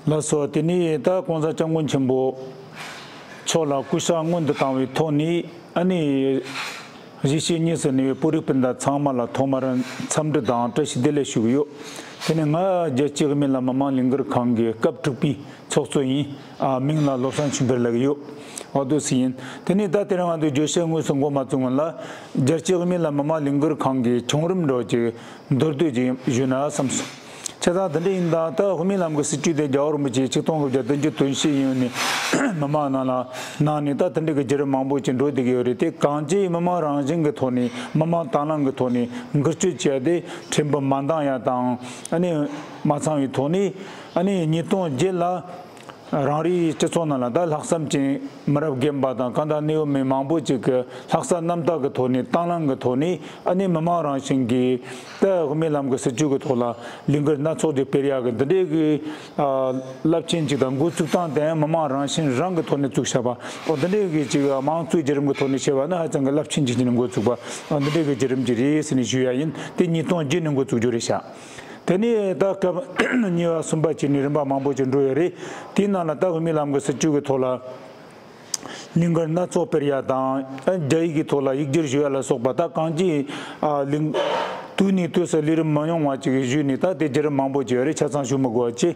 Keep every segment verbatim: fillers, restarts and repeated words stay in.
ལགས་སོ། དེ་ནས་ད་༸གོང་ས་༸སྐྱབས་མགོན་ཆེན་པོ་མཆོག་ལ་སྐུ་ཕྱྭ་སྔོན་དུ་བཏང་བའི་ཐོག་ནས། ཨ་ནི་གཞིས་བྱེས་གཉིས་སུ་གནས་པའི་བོད་རིགས་སྤུན་ཟླ་ཚང་མ་ལ་ཐོག་མར་འཚམས་འདྲི་དང་བཀྲ་ཤིས་བདེ་ལེགས་ཞུ་གི་ཡོད། དེ་ནས་ང་རྒྱལ་སྤྱིའི་དབུ་མའི་ལམ་མི་མང་ལས་འགུལ་ཁང་གི་སྐབས་དྲུག་པའི་ཚོགས་གཙོ་ཡིན། ཨ། མིང་ལ་བློ་བཟང་ཆོས་འཕེལ་ལབ་ཀྱི་ཡོད། འོ་དེ་ཙམ་ཡིན། དེ་ནས་ད་དེ་རིང་ང་ཚོའི་བརྗོད་གཞི་དངོས་སུ་འགོ་མ་བཙུགས་སྔོན་ལ། རྒྱལ་སྤྱིའི་དབུ་མའི་ལམ་མི་མང་ལས་འགུལ་ཁང་གི་བྱུང་རིམ་འདྲ་བོ་ཅིག་མདོར་བསྡུས་ཅིག་ཞུས་ན་བསམས་སོང་། བྱས་ཙང་དེ་འདྲ་ཡིན་ཙང་ད་དབུ་མའི་ལམ་གྱི་སྲིད་བྱུས་དེ་རྒྱལ་བ་རིན་པོ་ཆེ་ཆིག་སྟོང་དགུ་བརྒྱ་བདུན་ཅུ་དོན་བཞི་ཡིན་ནི་མི་མང་ནང་ལ་གནང་ནས། ད་དེ་འདྲ་གི་བརྒྱུད་རིམ་མང་པོ་ཅིག་འགྲོ་བསྡད་ཀྱི་ཡོད་རེད། དེ་གང་ཅིའི་མི་མང་རང་བཞིན་གྱི་ཐོག་ནས། མི་མང་དང་བླངས་ཀྱི་ཐོག་ནས་འགུལ་སྐྱོད་བྱས་ཏེ་ཕྲན་བུ་མ་འདང་ཡ་དང་། ཨ་ནི་མ་ཚང་བའི་ཐོག་ནས། ཨ་ནི་ཉིས་སྟོང་བརྒྱད་ལ་རང་རེའི་སྤྱི་ཚོགས་ནང་ལ་ད་ལྷག་བསམ་ཅན་མི་རབས་རྒན་པ་དང་། གང་ལྟར་གནས་བབ་མི་མང་པོ་ཅིག་གི་ལྷག་བསམ་རྣམ་དག་གི་ཐོག་ནས། དང་བླངས་ཀྱི་ཐོག་ནས། ཨ་ནི་མི་མང་རང་བཞིན་གྱིས་ད་དབུ་མའི་ལམ་གྱི་སྲིད་བྱུས་ཀྱི་ཐོག་ལ་ལས་འགུལ་སྣ་ཚོགས་ཅིག་སྤེལ་ཡག་གི་འདི་འདྲའི་གི། ཨ། རླབས་ཆེན་ཅིག་དང་། འགོ་བཙུགས་སྟངས་དེ་ཡང་མི་མང་རང་བཞིན་རང་གི་ཐོག་ནས་བཙུགས་བཞག་པ། འོ་དེ་འདྲའི་གི་ཅིག་དམངས་གཙོའི་བརྒྱུད་རིམ་གྱི་ཐོག་ནས་བྱས་པ་ན་ཧ་ཅང་གི་རླབས་ཆེན་ཅིག་བྱས་ནས་འགོ་བཙུགས་པ། འོ་འདི་འདྲའི་གི་བརྒྱུད་རིམ་ཅིག་རེད་ཟེར་ནས་ཞུ་ཡ་ཡིན། དེ་ཉིས་སྟོང་བརྒྱད་ནས་འགོ་བཙུགས་རྒྱུ་རེད་ཤག། དེ་ནས་ད་སྐབས་གཉིས་པ་གསུམ་པ་བྱས་ནས་རིམ་པ་མང་པོ་ཅིག་འགྲོ་ཡོད་རེད། དེའི་ནང་ལ་ད་དབུ་མའི་ལམ་གྱི་སྲིད་བྱུས་ཀྱི་ཐོག་ལ་ལས་འགུལ་སྣ་ཚོགས་སྤེལ་ཡ་དང་། རྒྱ་ཡིག་གི་ཐོག་ལ་ཡིག་སྒྱུར་ཞུ་ཡ་ལ་སོགས་པ། ད་གང་ཅི། ཨ། ལས། དུས་ནས་དུས་སུ་ལས་རིམ་མི་ཉུང་བ་ཅིག་ཞུས་ནས། ད་དེ་བརྒྱུད་རིམ་མང་པོ་ཅིག་ཡོད་རེད། ཆ་ཚང་ཞུ་མི་དགོས་པ་བྱས།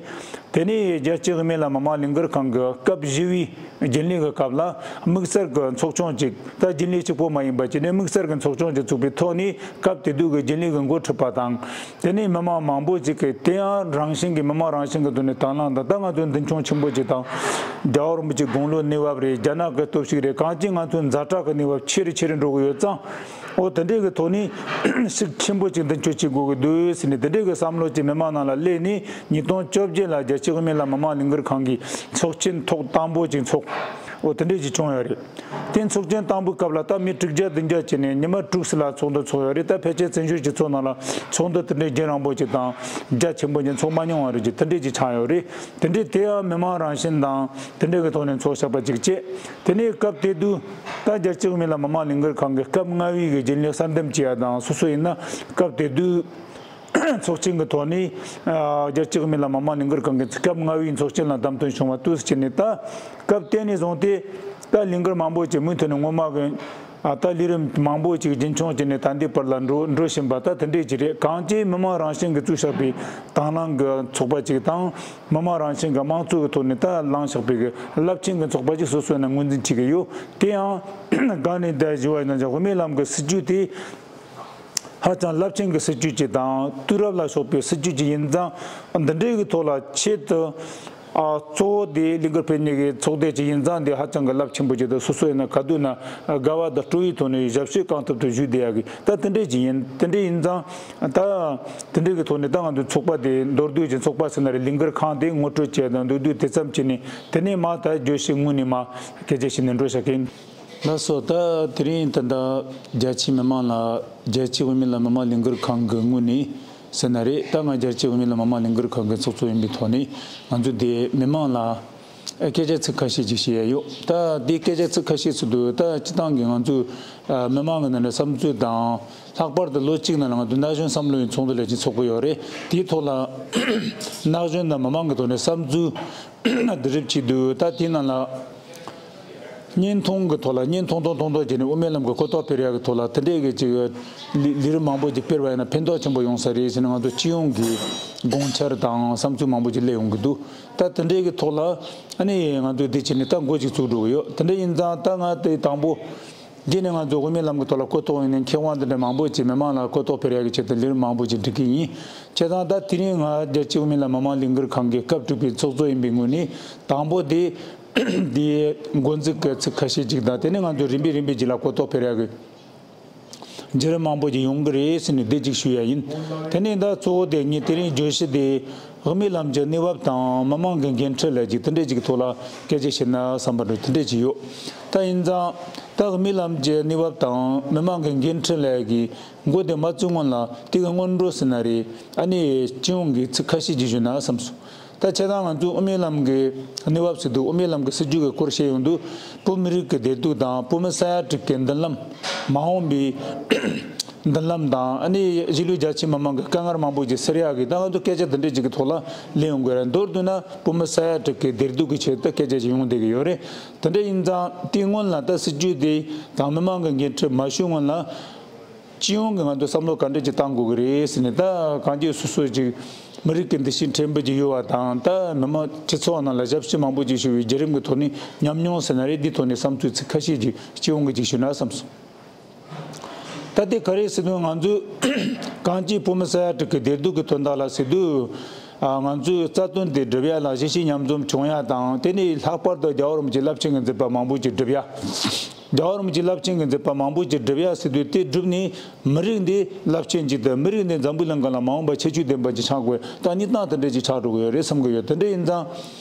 དེ་ནས་རྒྱལ་སྤྱིའི་དབུ་མའི་ལམ་མི་མང་ལས་འགུལ་ཁང་གི་སྐབས་བཞི་བའི་རྒྱུན་ལས་ཀྱི་སྐབས་ལ་དམིགས་བསལ་གྱི་ཚོགས་ཆུང་ཅིག། ད་རྒྱུན་ལས་གཅིག་པོ་མ་ཡིན་པ་བྱས་ནས་དམིགས་བསལ་གྱི་ཚོགས་ཆུང་ཅིག་བཙུགས་པའི་ཐོག་ནས། སྐབས་དེ་དུས་ཀྱི་རྒྱུན་ལས་ཀྱི་འགོ་ཁྲིད་པ་དང་། དེ་ནས་མི་མང་མང་པོ་ཅིག་གིས། དེ་ཡང་རང་བཞིན་གྱིས་མི་མང་རང་བཞིན་གྱི་ཐོག་ནས་དང་བླངས་དང་། ད་ང་ཚོའི་མདུན་མཆོང་ཆེན་པོ་ཅིག་དང་། རྒྱལ་བ་རིན་པོ་ཆེའི་དགུང་ལོ་གནས་བབ་རེད། རྒྱ་ནག་གི་སྟོབས་ཤུགས་རེད། གང་ཅི་ང་ཚོའི་ཛ་དྲག་གི་གནས་བབ་ཆེ་རུ་ཆེ་རུ་འགྲོ་གི་ཡོད་ཙང་། འོ་དེ་འདྲའི་གི་ཐོག་ནས་ཤུགས་ཆེན་པོ་ཅིག་མདུན་སྐྱོད་བྱེད་དགོས་ཀྱི་འདུག་ཟེར་ནས། དེ་འདྲའི་གི་བསམ་བློ་ཅིག་མི་མང་ནང་ལ་སླེབས་ནས། ཉིས་སྟོང་བཅོ་བརྒྱད་ལ་རྒྱལ་སྤྱིའི་དབུ་མའི་ལམ་མི་མང་ལས་འགུལ་ཁང་གི་ཚོགས་ཆེན་ཐོག་དང་པོ་ཅིག་ཚོགས། འོ་དེ་འདྲ་ཅིག་བྱུང་ཡོད་རེད། དེ་ཚོགས་ཆེན་དང་པོའི་སྐབས་ལ་ད་མི་དྲུག་བརྒྱ་བདུན་བརྒྱ་བྱས་ནས་ཉི་མ་དྲུག་ཙམ་ལ་ཚོགས་འདུ་ཚོགས་ཡོད་རེད། ད་ཕལ་ཆེར་བཙན་བྱོལ་སྤྱི་ཚོགས་ནང་ལ་ཚོགས་འདུ་དེ་འདྲའི་རྒྱུན་རིང་པོ་ཅིག་དང་རྒྱ་ཆེན་པོ་ཅིག་ཚོགས་མ་མྱོང་བ་རེད་ཅིག། དེ་འདྲ་ཅིག་ཆགས་ཡོད་རེད། དེ་འདྲའི་དེ་ཡང་མི་མང་རང་བཞིན་དང་དེ་འདྲ་གི་ཐོག་ནས་ཚོགས་བཞག་པ་ཅིག་བྱས། དེ་ནས་སྐབས་དེ་དུས་ད་རྒྱལ་སྤྱིའི་དབུ་མའི་ལམ་མི་མང་ལས་འགུལ་ཁང་གི་སྐབས་ལྔ་པའི་གི་རྒྱུན་ལས་གསར་འདེམས་བྱས་ཡ་དང་། སོ་སོ་ཡིན་ན་སྐབས་དེ་དུས་ཚོགས་ཆེན་གྱི་ཐོག་ནས། ཨ། རྒྱལ་སྤྱིའི་དབུ་མའི་ལམ་མི་མང་ལས་འགུལ་ཁང་གི་སྐབས་ལྔ་པའི་ཚོགས་ཆེན་ལ་བདམས་ཐོན་བྱུང་བ་དུས་སུ་བྱས་ནས། ད་སྐབས་དེ་ནས་བཟུང་སྟེ་ད་ལས་འགུལ་མང་པོ་ཅིག་མུ་མཐུད་ནས་སྔོན་མ་གི། ཨ། ད་ལས་རིམ་མང་པོ་ཅིག་རྒྱུན་འཁྱོངས་བྱས་ནས་ད་ལྟའི་བར་ལ་འགྲོ་འགྲོ་བཞིན་པ། ད་དེ་འདྲས་ཅིག་རེད། གང་ཅི་མི་མང་རང་བཞིན་གྱིས་བཙུགས་བཞག་པའི་དང་བླངས་ཀྱི་ཚོགས་པ་ཅིག་དང་། མི་མང་རང་བཞིན་གྱིས་དམངས་གཙོ་གི་ཐོག་ནས་ད་བླངས་བཞག་པའི་གི་རླབས་ཆེན་གྱི་ཚོགས་པ་ཅིག་སོ་སོའི་ནང་ངོས་འཛིན་བྱེད་ཀྱི་ཡོད། དེ་ཡང་སྒང་ནས་ད་ཞུ་བ་ཡིན་ན། དབུ་མའི་ལམ་གྱི་སྲིད་བྱུས་དེ་ཧ་ཅང་རླབས་ཆེན་གྱི་སྲིད་བྱུས་ཅིག་དང་། དུས་རབས་ལ་སོགས་པའི་སྲིད་བྱུས་ཅིག་ཡིན་ཙང་། འདི་འདྲའི་གི་ཐོག་ལ་ཆེད་དུ། ཨ། གཙོ་བོ་དེ་ལས་འགུལ་སྤེལ་མཁན་གྱི་ཚོགས་སྡེ་ཅིག་ཡིན་ཙང་། དེ་ཧ་ཅང་གི་རླབས་ཆེན་པོ་ཅིག་དང་། སོ་སོ་ཡིན་ན་ག་དུས་ན་དགའ་བ་དང་སྤྲོ་བའི་ཐོག་ནས་ཞབས་ཕྱི་གང་ཐུབ་ཐུབ་ཞུས་བསྡད་ཡག་གི། ད་དེ་འདྲས་ཅིག་ཡིན། དེ་འདྲས་ཡིན་ཙང་། ད་དེ་འདྲས་ཀྱི་ཐོག་ནས་ད་ང་ཚོའི་ཚོགས་པ་དེ། མདོར་བསྡུས་ཀྱི་ཚོགས་པ་ཟེར་ན་རེད། ལས་འགུལ་ཁང་དེ་ངོ་སྤྲོད་བྱས་དང་། མདོར་བསྡུས་དེ་ཙམ་བྱས་ནས། དེ་ནས་མ་ད་བརྗོད་གཞི་དངོས་ནས་མ་སྐད་ཆ་བཤད་ནས་འགྲོ་བཞག་གི་ཡིན། ལགས་སོ། ད་དེ་རིང་ད་ལྟ་རྒྱ་ཆེའི་མི་མང་ལ། རྒྱལ་སྤྱིའི་དབུ་མའི་ལམ་མི་མང་ལས་འགུལ་ཁང་གི་ངོས་ནས་ཟེར་ན་རེད། ད་ང་རྒྱལ་སྤྱིའི་དབུ་མའི་ལམ་མི་མང་ལས་འགུལ་ཁང་གི་ཚོགས་གཙོ་ཡིན་པའི་ཐོག་ནས། ང་ཚོ་དེ་མི་མང་ལ་སྐད་ཆ་ཚིག་ཁ་ཤས་ཅིག་བཤད་ཡ་ཡོད། ད་དེ་སྐད་ཆ་ཚིག་ཁ་ཤས་ཟེར་དུས། ད་སྤྱིར་བཏང་གི་ང་ཚོའི་མི་མང་གི་ནང་ནས་བསམ་ཚུལ་དང་། ལྷག་པར་དུ་ལོ་གཅིག་ནང་ལ་ང་ཚོ་ན་གཞོན་བསམ་བློ་ཡི་ཚོགས་འདུ་ལབ་ཅིག་ཚོགས་ཀྱི་ཡོད་རེད། དེའི་ཐོག་ལ་ན་གཞོན་དང་མི་མང་གི་ཐོག་ནས་བསམ་ཚུལ་བསྡུ་རུབ་བྱེད་དུས། ད་དེའི་ནང་ལ་བརྙན་ཐུང་གི་ཐོག་ལ། བརྙན་ཐུང་ཐུང་ཐུང་ཐུང་བྱས་ནས་དབུ་མའི་ལམ་གྱི་གོ་རྟོགས་སྤེལ་ཡག་གི་ཐོག་ལ། དེ་འདྲས་ཀྱི་ཅིག་ལས་ལས་རིམ་མང་པོ་ཅིག་སྤེལ་བ་ཡིན་ན་ཕན་ཐོགས་ཆེན་པོ་ཡོང་ས་རེད་ཟེར་ནས་ང་ཚོ་སྤྱི་ཡོངས་ཀྱི་དགོངས་འཆར་དང་བསམ་ཚུལ་མང་པོ་ཅིག་སླེབས་ཡོང་གི་འདུག། ད་དེ་འདྲས་ཀྱི་ཐོག་ལ་ཨ་ནི་ང་ཚོས་དེ་བྱས་ནས་ད་འགོ་ཅིག་བཙུགས་འགྲོ་གི་ཡོད། དེ་འདྲ་ཡིན་ཙང་ད་ང་དེ་དང་པོ། རྗེས་ནས་ང་ཚོ་དབུ་མའི་ལམ་གྱི་ཐོག་ལ་གོ་རྟོགས་ཡོད་ནས་མཁས་དབང་དེ་འདྲ་མང་པོ་ཅིག་མི་མང་ལ་གོ་རྟོགས་སྤེལ་ཡག་གི་ཆེད་དུ་ལས་རིམ་མང་པོ་ཅིག་སྒྲིག་གི་ཡིན། བྱས་ཙང་ད་དེ་རིང་ང་རྒྱལ་སྤྱིའི་དབུ་མའི་ལམ་མི་མང་ལས་འགུལ་ཁང་གི་སྐབས་དྲུག་པའི་ཚོགས་གཙོ་ཡིན་པའི་ངོས་ནས། དང་པོ་དེ་དེའི་འགོ་འཛུགས་ཀྱི་ཚིག་ཁ་ཤས་ཅིག་དང་། དེ་ནས་ང་ཚོ་རིམ་པས་རིམ་པས་ཅིག་ལ་གོ་རྟོགས་སྤེལ་ཡག་གི་བརྒྱུད་རིམ་མང་པོ་ཅིག་ཡོང་གི་རེད་ཟེར་ནས་དེ་ཅིག་ཞུ་ཡ་ཡིན། དེ་ནས་ད་གཙོ་བོ་དེ་ངས་དེ་རིང་བརྗོད་གཞི་དེ། དབུ་མའི་ལམ་གྱི་གནས་བབ་དང་མི་མང་གི་འགན་འཁྲི་ལབ་ཅིག་དེ་འདྲས་ཅིག་གི་ཐོག་ལ་སྐད་ཆ་བཤད་ན་བསམ་པ་འདྲ་དེ་འདྲས་ཅིག་ཡོད། ད་ཡིན་ཙང་ད་དབུ་མའི་ལམ་གྱི་གནས་བབ་དང་མི་མང་གི་འགན་འཁྲི་ལབ་ཀྱི་འགོ་དེ་མ་བཙུགས་སྔོན་ལ། དེ་གི་སྔོན་འགྲོ་ཟེར་ན་རེད། ཨ་ནི་སྤྱི་ཡོངས་ཀྱི་ཚིག་ཁ་ཤས་ཅིག་ཞུས་ན་བསམ་སོང་། ད་བྱས་ཙང་ང་ཚོ་དབུ་མའི་ལམ་གྱི་གནས་བབ་ཟེར་དུས། དབུ་མའི་ལམ་གྱི་སྲིད་བྱུས་ཀྱི་སྐོར་བཤད་ཡོང་དུས། བོད་མི་རིགས་ཀྱི་བདེ་སྡུག་དང་བོད་མི་ས་ཡ་དྲུག་གི་མདུན་ལམ། མ་འོངས་པའི་ མདུན་ལམ་དང་ཨ་ནི་གཞིས་ལུས་རྒྱ་ཆེ་མི་མང་གི་དཀའ་ངལ་མང་པོ་ཅིག་སེལ་ཡག་གི་ད་ང་ཚོ་སྐད་ཆ་འདི་འདྲ་ཅིག་གི་ཐོག་ལ་གླེང་ཡོང་གི་རེད། མདོར་བསྡུས་ན་བུ་མོ་ས་ཡ་དྲུག་གི་བདེ་སྡུག་གི་ཆེད་དུ་སྐད་ཆ་ཅིག་ཡོང་བསྡད་ཀྱི་ཡོད་རེད། དེ་འདྲ་ཡིན་ཙང་དེའི་སྔོན་ལ་ད་སྲིད་ཇུས་དེ་དང་མི་མང་གི་འགན་འཁྲི་མ་ཞུས་སྔོན་ལ། སྤྱི་ཡོངས་ཀྱི་ང་ཚོ་བསམ་བློ་ག་འདྲ་ཅིག་བཏང་དགོས་ཀྱི་རེད་ཟེར་ནས། ད་གང་ཅི་སོ་སོ་ཅིག་མི་རིགས་ཀྱི་འདུ་ཤེས་ཕྲན་བུ་ཅིག་ཡོད་པ་དང་། ད་མི་མང་སྤྱི་ཚོགས་ནང་ལ་ཞབས་ཕྱི་མང་པོ་ཅིག་ཞུ་བའི་བརྒྱུད་རིམ་གྱི་ཐོག་ནས་ཉམས་མྱོང་ཟེར་ན་རེད། འདིའི་ཐོག་ནས་བསམ་ཚུལ་ཚིག་ཁ་ཤས་ཅིག་སྤྱི་ཡོངས་ཀྱི་ཅིག་ཞུས་ན་བསམ་སོང་། ད་དེ་ག་རེ་ཟེར་དུས། ང་ཚོས་གང་ཅི་བུ་མོ་ས་ཡ་དྲུག་གི་བདེ་སྡུག་གི་དོན་དག་ལ་ཟེར་དུས། ཨ། ང་ཚོས་རྩ་དོན་དེ་སྒྲུབ་ཡ་ལ་གཞིས་བྱེས་མཉམ་འཛོམས་བྱུང་ཡ་དང་། དེ་ནས་ལྷག་པར་དུ་རྒྱལ་བ་རིན་པོ་ཆེའི་རླབས་ཆེན་གྱི་མཛད་པ་མང་པོ་ཅིག་སྒྲུབ་ཡ། རྒྱལ་བ་རིན་པོ་ཆེའི་རླབས་ཆེན་གྱི་མཛད་པ་མང་པོ་ཅིག་སྒྲུབ་ཡ་ཟེར་དུས། དེ་བསྒྲུབས་ནས་མི་རིགས་འདི་རླབས་ཆེན་ཅིག་དང་། མི་རིགས་འདི་འཛམ་བུའི་གླིང་ག་ལ་མ་འོངས་པ་ཁྱད་ཆོས་ལྡན་པ་ཅིག་ཆགས་དགོས། ད་གནས་སྟངས་དེ་འདྲ་ཅིག་ཆགས་འགྲོ་གི་ཡོད་རེད་བསམ་གི་ཡོད། དེ་འདྲ་ཡིན་ཙང་།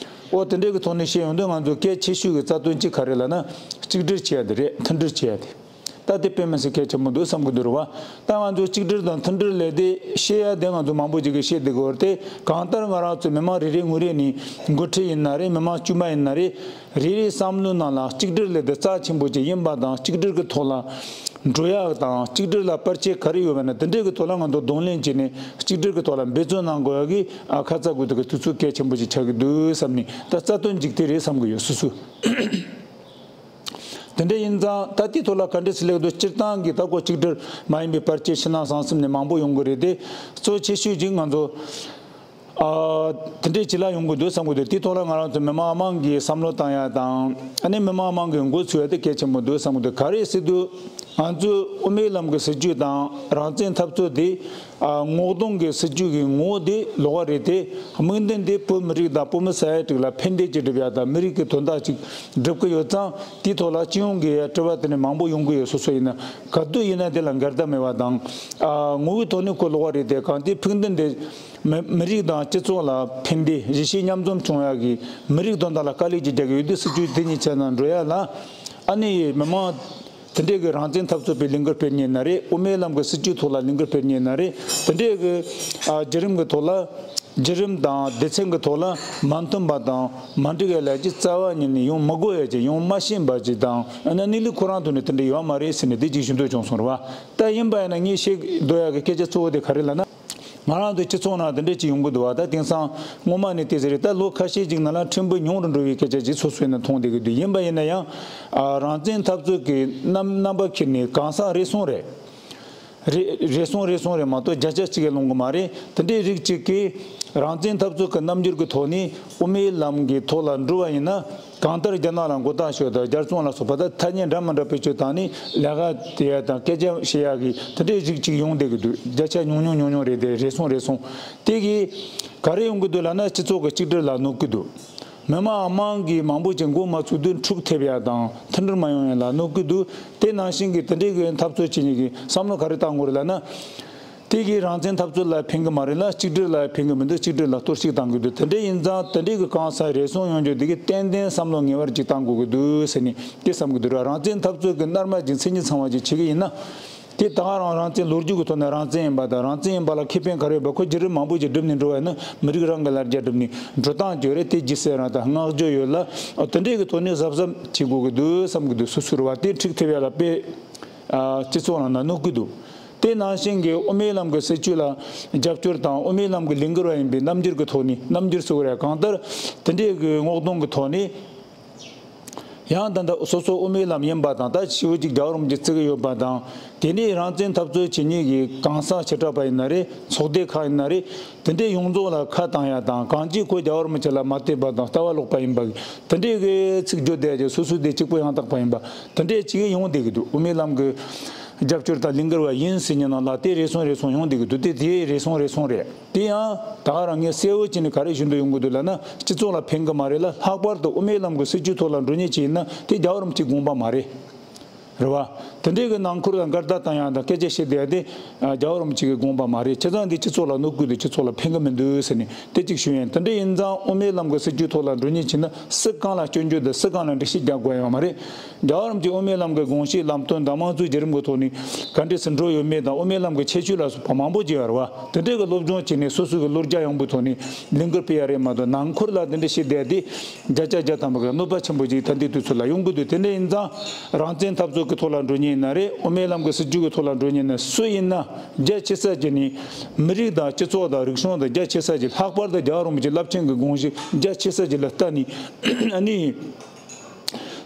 ཨོ། དེ་འདྲ་གི་ཐོག་ནས་བཤད་ཡོང་དུས། ང་ཚོ་གལ་ཆེ་ཤོས་ཀྱི་རྩ་དོན་གཅིག་ག་རེ་ལབ་ན། གཅིག་སྒྲིལ་བྱེད་ཡ་དེ་རེད། མཐུན་སྒྲིལ་བྱེད་ཡ་དེ། ད་དེ་དཔེ་མི་སྲིད་གལ་ཆེན་པོ་འདུག་བསམ་གི་འདུག་རེད་བ། ད་ང་ཚོ་གཅིག་སྒྲིལ་དང་མཐུན་སྒྲིལ་ལབ་དེ་བཤད་ཡ་དེ་ང་ཚོ་མང་པོ་ཅིག་གིས་བཤད་བསྡད་ཀྱི་ཡོད་རེད་དེ། གང་ལྟར་ང་རང་ཚོ་མི་མང་རེ་རེ་ངོས་རེ་ནས། འགོ་ཁྲིད་ཡིན་ན་རེད། མི་མང་དཀྱུས་མ་ཡིན་ན་རེད། རེ་རེའི་བསམ་བློའི་ནང་ལ་གཅིག་སྒྲིལ་ལབ་དེ་རྩ་ཆེན་པོ་ཅིག་ཡིན་པ་དང་། གཅིག་སྒྲིལ་གྱི་ཐོག་ལ་འགྲོ་ཡ་དང་། གཅིག་སྒྲིལ་ལ་བར་ཆད་ག་རེ་ཡོད་པ་ན། དེ་འདྲའི་གི་ཐོག་ལ་ང་ཚོ་གདོང་ལེན་བྱས་ནས་གཅིག་སྒྲིལ་གྱི་ཐོག་ལ་འབད་བརྩོན་གནང་དགོས་ཡ་གི། ཨ། ཁ་ཚ་དགོས་གཏུགས་ཀྱི་དུས་ཚོད་གལ་ཆེན་པོ་ཅིག་ཆགས་ཀྱི་འདུག་བསམ་ནས། ད་རྩ་དོན་གཅིག་དེ་རེད་བསམ་གྱི་ཡོད། སོ་སོས། དེ་འདྲ་ཡིན་ཙང་ད་དེའི་ཐོག་ལ་ག་འདྲ་ཞིག་ལབ་དགོས་འདུག་སྤྱིར་བཏང་གི་ད་ཁོ་གཅིག་སྒྲིལ་མ་ཡིན་པའི་བར་ཆད་ཕྱི་ནང་གསང་གསུམ་ནས་མང་པོ་ཡོང་གི་རེད་དེ། གཙོ་ཆེ་ཤོས་ཅིག་ང་ཚོ། ཨ། དེ་འདྲའི་ཅིག་ལ་ཡོང་གི་འདུག་བསམ་གི་འདུག་དེའི་ཐོག་ལ་ང་རང་ཚོ་མི་མང་མང་གིས་བསམ་བློ་བཏང་ཡ་དང་། ཨ་ནི་མི་མང་མང་གིས་འགོ་ཚུགས་ཡ་དེ་གལ་ཆེན་པོ་འདུག་བསམ་གི་འདུག་ག་རེ་ཟེར་དུས། ང་ཚོའི་དབུ་མའི་ལམ་གྱི་སྲིད་བྱུས་དང་རང་བཙན་འཐབ་རྩོད་དེ། ཨ། ངོ་གདོང་གི་སྲིད་བྱུས་ཀྱི་ངོ་བོ་དེ་ལོགས་ཀ་རེད་དེ། དམིགས་འདུན་དེ་བོད་མི་རིགས་དང་བུ་མོ་ས་ཡ་དྲུག་ལ་ཕན་བདེ་ཅིག་སྒྲུབ་ཡ་དང་། མི་རིགས་ཀྱི་དོན་དག་ཅིག་སྒྲུབ་ཀྱི་ཡོད་ཙང་། དེའི་ཐོག་ལ་སྤྱི་ཡོངས་ཀྱི་དྲི་བ་དེ་ནི་མང་པོ་ཡོང་གི་ཡོད། སོ་སོ་ཡིན་ན་ག་དུས་ཡིན་ན་དེ་ལ་འགལ་ཟླ་མེད་པ་དང་། ཨ། ངོ་བོའི་ཐོག་ནས་ཁོ་ལོགས་ཀ་རེད་དེ། གང་དེ་ཕུགས་འདུན་དེ་མི་མི་རིགས་དང་སྤྱི་ཚོགས་ལ་ཕན་བདེ། གཞིས་བྱེས་མཉམ་འཛོམས་བྱུང་ཡ་གི། མི་རིགས་དོན་དག་ལ་དཀའ་ལས་ཅིག་རྒྱག་གི་ཡོད་དུས། སྲིད་བྱུས་དེ་གཉིས་ཆ་ནང་འགྲོ་ཡ་ལ། ཨ་ནི་མི་མང་དེ་འདྲས་ཀྱི་རང་བཙན་འཐབ་རྩོད་པའི་ལས་འགུལ་སྤེལ་མཁན་ཡིན་ན་རེད། དབུ་མའི་ལམ་གྱི་སྲིད་བྱུས་ཐོག་ལ་ལས་འགུལ་སྤེལ་མཁན་ཡིན་ན་རེད། དེ་འདྲས་ཀྱི། ཨ། བརྒྱུད་རིམ་གྱི་ཐོག་ལ། བརྒྱུད་རིམ་དང་སྡེ་ཚན་གྱི་ཐོག་ལ་མ་མཐུན་པ་དང་མ་འགྲིག་ཡ་ལབ་ཀྱི་རྩ་བ་ཉིད་ནས་ཡོང་མི་དགོས་ཡ་ཅིག། ཡོང་མ་ཤེས་པ་ཅིག་དང་། ཨ་ནི་གནས་ལུགས་ཁོ་རང་ཐོག་ནས་དེ་འདྲ་ཡོད་མ་རེད་ཟེར་ནས་དེ་ཅིག་ཞུ་འདོད་བྱུང་སོང་རེད་བ། ད་ཡིན་པ་ཡིན་ན་ངས་བཤད་འདོད་ཡ་གི་སྐད་ཆ་གཙོ་བོ་དེ་ག་རེ་ལབ་ན། ང་རང་ཚོའི་སྤྱི་ཚོགས་ནང་དེ་འདྲ་ཅིག་ཡོང་གི་འདུག་བ། ད་དེང་སང་སྔོན་མ་ནས་དེ་ཟེར་རེད། ད་ལོ་ཁ་ཤས་ཅིག་ནང་ལ་ཕྲན་བུ་ཉུང་རུ་འགྲོ་བའི་སྐད་ཆ་ཅིག་སོ་སོས་ནས་མཐོང་བསྡད་ཀྱི་འདུག་ཡིན་པ་ཡིན་ན་ཡང་། ཨ། རང་བཙན་འཐབ་རྩོད་ཀྱི་རྣམ་རྣམ་པ་ཁྱེར་ནས་གང་ཟག་རེ་ཟུང་རེ། རེ་རེ་ཟུང་རེ་ཟུང་རེད་མ་གཏོགས་བརྒྱ་ཆ་གཅིག་གིས་ལོང་གི་མ་རེད། དེ་འདྲའི་རིགས་གཅིག་གིས་རང་བཙན་འཐབ་རྩོད་ཀྱི་རྣམ་འགྱུར་གྱི་ཐོག་ནས་དབུ་མའི་ལམ་གྱི་ཐོག་ལ་འགྲོ་བ་ཡིན་ན། གང་ལྟར་རྒྱ་ནག་ལ་མགོ་བཏགས་ཤོག་དང་། རྒྱལ་བཙོང་ལ་སོགས་པ་དང་ཐ་སྙད་འདྲ་མི་འདྲ་བེད་སྤྱོད་བཏང་ནས་ལས་ཀ་དེ་ཡ་དང་སྐད་ཆ་བཤད་ཡ་གི་དེ་འདྲའི་རིགས་གཅིག་ཡོང་བསྡད་ཀྱི་འདུག་བརྒྱ་ཆ་ཉུང་ཉུང་ཉུང་ཉུང་རེད་དེ། རེ་ཟུང་རེ་ཟུང་། དེ་གིས་ག་རེ་ཡོང་གི་འདུག་ལབ་ན། སྤྱི་ཚོགས་ཀྱི་གཅིག་སྒྲིལ་ལ་གནོད་ཀྱི་འདུག་མི་མང་མང་གིས་མང་པོ་ཅིག་འགོ་མ་ཚུགས་དུས་འཁྲུག་ཐེབས་ཡ་དང་མཐུན་སྒྲིལ་མ་ཡོང་ཡ་ལ་གནོད་ཀྱི་འདུག་དེ་ནང་བཞིན་གྱི་དེ་འདྲའི་གི་འཐབ་རྩོད་བྱེད་མཁན་གྱི་བསམ་བློ་ག་རེ་བཏང་དགོས་རེད་ལབ་ན། དེ་གིས་རང་བཙན་འཐབ་རྩོད་ལ་ཕན་གི་མ་རེད་ལ། གཅིག་སྒྲིལ་ལ་ཕན་གི་མི་འདུག་གཅིག་སྒྲིལ་ལ་གཏོར་བཤིག་བཏང་གི་འདུག་དེ་འདྲ་ཡིན་ཙང་དེ་འདྲའི་གི་གང་ཟག་རེ་ཟུང་ཡོང་རྒྱུ་དེ་གིས་ཏན་ཏན་བསམ་བློ་ངེས་པར་ཅིག་བཏང་དགོས་ཀྱི་འདུག་ཟེར་ནས་དེ་བསམ་གི་འདུག་ར། རང་བཙན་འཐབ་རྩོད་ཀྱི་རྣལ་མ་ཅིག་མཚན་ཉིད་ཚང་བ་ཅིག་བྱེད་གི་ཡིན་ན། དེ་ད་ག་རང་རང་བཙན་ལོ་རྒྱུས་ཀྱི་ཐོག་ནས་རང་བཙན་ཡིན་པ་དང་། རང་བཙན་ཡིན་པ་ལ་ཁེ་ཕན་ག་རེ་ཡོད་པ། ཁོ་བརྒྱུད་རིམ་མང་པོ་ཅིག་བསྒྲུབས་ནས་འགྲོ་བ་ཡིན་ན། མི་རིགས་རང་གི་ལ་རྒྱ་བསྒྲུབས་ནས་འགྲོ་སྟངས་ཅིག་ཡོད་རེད། དེ་རྗེས་སུ་རང་དང་བསྔགས་བརྗོད་ཡོད་ལ། དེ་འདྲའི་གི་ཐོག་ནས་གཟབ་གཟབ་བྱེད་དགོས་ཀྱི་འདུག་བསམ་གི་འདུག་སོ་སོར་བ་དེ་འཁྲུག་ཐེབས་ཡ་ལ་དཔེ། ཨ། སྤྱི་ཚོགས་ནང་ན་གནོད་ཀྱི་འདུག་དེ་ནང་བཞིན་གྱི་དབུ་མའི་ལམ་གྱི་སྲིད་བྱུས་ལ་རྒྱབ་སྐྱོར་དང་། དབུ་མའི་ལམ་གྱི་ལས་འགུལ་བ་ཡིན་པའི་རྣམ་འགྱུར་གྱི་ཐོག་ནས། རྣམ་འགྱུར་ཟེར་དགོས་རེད། གང་ལྟར་དེ་འདྲའི་གི་ངོ་གདོང་གི་ཐོག་ནས། ཡང་ད་ལྟ་སོ་སོ་དབུ་མའི་ལམ་ཡིན་པ་དང་། ད་ཞེ་པོ་ཅིག་རྒྱལ་བ་རིན་པོ་ཆེ་བརྩི་གི་ཡོད་པ་དང་། དེ་ནས་རང་བཙན་འཐབ་རྩོད་བྱེད་མཁན་གྱི་གང་ཟག་བྱེ་བྲག་པ་ཡིན་ན་རེད། ཚོགས་སྡེ་ཁག་ཡིན་ན་རེད། དེ་འདྲའི་ཡོངས་རྫོགས་ལ་ཁ་བཏང་ཡ་དང་། གང་ཅི་ཁོ་རྒྱལ་བ་རིན་པོ་ཆེ་ལ་མ་དད་པ་དང་ལྟ་བ་ལོག་པ་ཡིན་པ། དེ་འདྲའི་གི་ཚིག་བརྗོད་བསྡད་ཀྱི། སོ་སོ་དེ་གཅིག་པུ་ཡང་དག་པ་ཡིན་པ། དེ་འདྲའི་ཅིག་ཡོང་བསྡད་ཀྱི་འདུག་དབུ་མའི་ལམ་གྱི་རྒྱབ་སྐྱོར་དང་ལས་འགུལ་བ་ཡིན་ཟེར་མཁན་ནང་ལ་དེ་རེ་ཟུང་རེ་ཟུང་ཡོང་བསྡད་ཀྱི་འདུག་དེ་དེ་རེ་ཟུང་རེ་ཟུང་རེད། དེ་ཡང་ད་ག་རང་ངས་གསལ་བོ་བྱས་ནས་ག་རེ་ཞུ་འདོད་ཡོང་གི་འདུག་ལབ་ན། སྤྱི་ཚོགས་ལ་ཕན་གི་མ་རེད་ལ། ལྷག་པར་དུ་དབུ་མའི་ལམ་གྱི་སྲིད་བྱུས་ཐོག་ལ་འགྲོ་མཁན་ཅིག་ཡིན་ན། དེ་རྒྱལ་བ་རིན་པོ་ཆེའི་དགོངས་པ་མ་རེད། རེད་བ། དེ་འདྲའི་གི་ནང་ཁུལ་ལ་འགལ་ཟླ་བཏང་ཡ་དང་སྐད་ཆ་བཤད་བསྡད་ཡ་དེ། ཨ། རྒྱལ་བ་རིན་པོ་ཆེ་གི་དགོངས་པ་མ་རེད། བྱས་ཙང་འདི་སྤྱི་ཚོགས་ལ་གནོད་ཀྱི་འདུག་སྤྱི་ཚོགས་ལ་ཕན་གི་མི་འདུག་ཟེར་ནས་དེ་གཅིག་ཞུ་ཡིན། དེ་འདྲ་ཡིན་ཙང་དབུ་མའི་ལམ་གྱི་སྲིད་བྱུས་ཐོག་ལ་འགྲོ་མཁན་ཅིག་ཡིན་ན། སུ་གང་ལ་སྐྱོན་བརྗོད་དང་སུ་གང་ལ་འགྲེལ་བཤད་རྒྱག་དགོས་ཡོད་མ་རེད། རྒྱལ་བ་རིན་པོ་ཆེས་དབུ་མའི་ལམ་གྱི་དགོངས་གཞི་ལམ་སྟོན་དང་། དམངས་གཙོའི་བརྒྱུད་རིམ་གྱི་ཐོག་ནས་ག་འདྲས་སུ་འགྲོ་ཡོད་མེད་དང་། དབུ་མའི་ལམ་གྱི་ཁྱད་ཆོས་ལ་སོགས་པ་མང་པོ་ཅིག་ཡོད་རེད་བ། དེ་འདྲའི་གི་སློབ་སྦྱོང་བྱས་ནས་སོ་སོའི་གི་བློ་རྒྱ་ཡངས་པོའི་ཐོག་ནས་ལས་འགུལ་སྤེལ་ཡ་རེད་མ་གཏོགས། ནང་ཁུལ་ལ་དེ་འདྲ་བཤད་བསྡད་དེ་བརྒྱ་ཆ་བརྒྱ་ཐམ་པ་གི་གནོད་པ་ཆེན་པོ་ཅིག་ད་ལྟའི་དུས་ཚོད་ལ་ཡོང་གི་འདུག་དེ་འདྲ་ཡིན་ཙང་རང་བཙན་འཐབ་རྩོད་ གི་ཐོག་ལ་འགྲོ་མཁན་ཡིན་ན་རེད། དབུ་མའི་ལམ་གྱི་སྲིད་བྱུས་ཀྱི་ཐོག་ལ་འགྲོ་མཁན་ཡིན་ན་སུ་ཡིན་ན་རྒྱ་ཆེ་ས་ཅིག་ནས་མི་རིགས་དང་སྤྱི་ཚོགས་དང་རིག་གཞུང་དང་རྒྱ་ཆེ་ས་ཅིག་ལྷག་པར་དུ་རྒྱལ་བ་རིན་པོ་ཆེ་རླབས་ཆེན་གྱི་དགོངས་གཞི་རྒྱ་ཆེ་ས་ཅིག་ལ་ལྟ་ནས་ཨ་ནི།